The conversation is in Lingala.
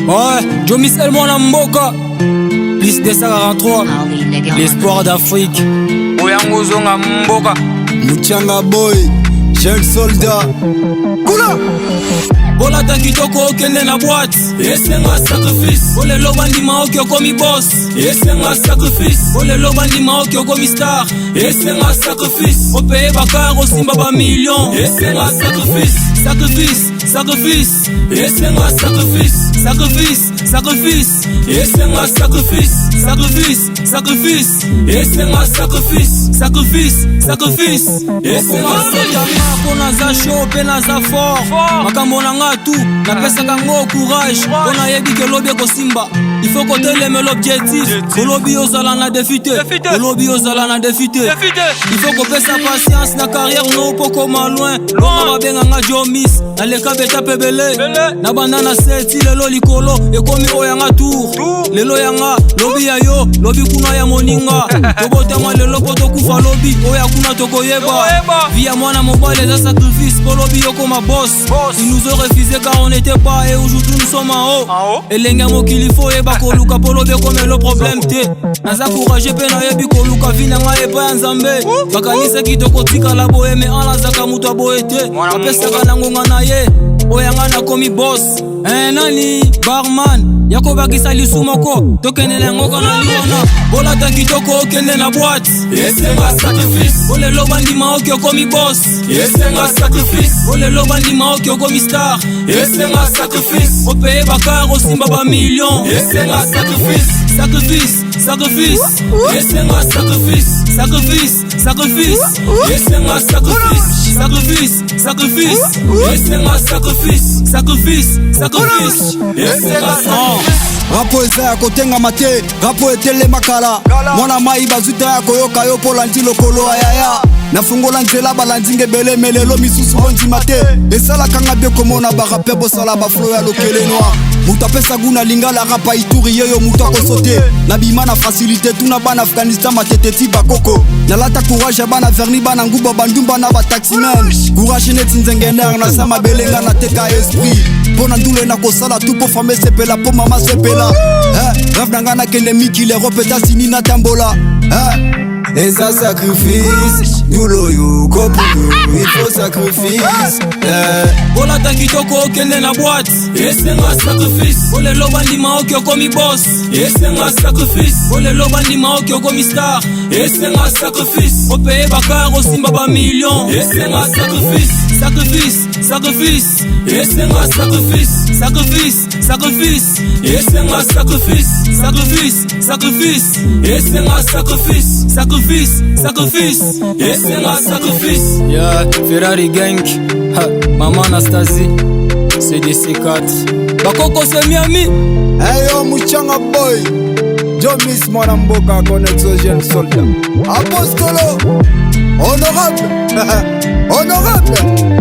Ouais, Jomis El mwana mboka. Plus 243. L'espoir d'Afrique. Oyango zonga mboka. Muchanga boy, jeune soldat. Kula! Bolata kitoko, okende na boîte, esenga sacrifice. Olelo bandima oki okomi boss, esenga sacrifice. Olelo bandima oki okomi star, esenga sacrifice. Opeye bakar, osimba bamillion, esenga sacrifice. Sacrifice, sacrifice, esenga sacrifice. Sacrifice, sacrifice, esenga sacrifice. Sacrifice, sacrifice, esenga sacrifice. Sacrifice, sacrifice, esenga sacrifice. Mpo naza chaud mpe naza fort, makambo na nga tu napesaka ngo courage, mpo nayebi ke lobi ekosimba. Il faut kotelemela objectif. Olobi ozala na défi te, olobi ozala na défi te. Il faut kopesa patience na carrière no mpo koma loin. Bongo babenganga Jomis, naleka beta pe ebele na banda na seti. Lelo likolo ekomi oyo yanga tour. Lelo yanga, lobi ya yo, lobi kuna ya moninga. Tobotama lelo mpo tokufa lobi, oyo ya kuna tokoyeba. Vie ya mwana mobali eza sacrifice mpo lobi yokoma boss. Ils nous ont refusé car on n'était pas et aujourd'hui nous sommes en haut. Elenge ya mokili, faut oyeba koluka mpo lobi ekomelo problème te. Naza courage mpe nayebi koluka vie na ngai epai ya Nzambe. Bakanisaki tokotikala boye, me alazaka moto aboye te, bapesaka na ngonga na ye. Oyo yanga nakomi boss. Eh, nani barman ya kobakisa lisu moko, tokende na yango kana liwana. Bolata kitoko, okende na boîte, esenga sacrifice. Olelo bandima oki okomi boss, esenga sacrifice. Olelo bandima oki okomi star, esenga sacrifice. Opeye bakar, osimba bamillion, esenga sacrifice. Sacrifice, sacrifice, esenga sacrifice. Sacrifice, sacrifice, esenga sacrifice. Sacrifice, sacrifice, esenga sacrifice. Sacrifice, sacrifice, esenga sacrifice. Rap eza ya kotengama te, rap etelema kala. Mwana mai bazwi ta ya koyoka yo mpo landi lokolo ya yaya. Nafungola nzela, balandi ebele, me lelo misusu bondima te. Esalakanga bie komona barappeurs bosala baflow ya lokele noir. Moto apesa gu na lingala, rap Ituri, yeyo moto akoso te. Nabima na facilité, tuna bana Afghanistan, matete ti bakoko. Nalata courage ya bana verni, bana nguba, bandumba na bataximen. Courage neti nzengener naza mabele, nga nateka esprit mpo na ndule. Nakosala tu mpo femme esepela, mpo mama sepela. Rêve na nga nakende mikili, Europe, Etats-Unis, natambola. Eza sacrifice, duloyo kopulu, il faut sacrifice, eh. Bolata kitoko, okende na boîte, esenga sacrifice. Olelo bandima oki okomi boss, esenga sacrifice. Olelo bandima oki okomi star, esenga sacrifice. Opeye bakar, osimba bamillion, esenga sacrifice. Sacrifice, sacrifice, esenga sacrifice. Sacrifice, sacrifice, esenga sacrifice. Sacrifice, sacrifice, esenga sacrifice. Sacrifice, sacrifice, esenga sacrifice. Yeah, Ferrari gang. Ha, mama Anastasie, CDC4, bakoko se Miami. Eyo Muchanga boy, Jomis mwana mboka, connexion jeune soldat, apostolo honorable, honorable.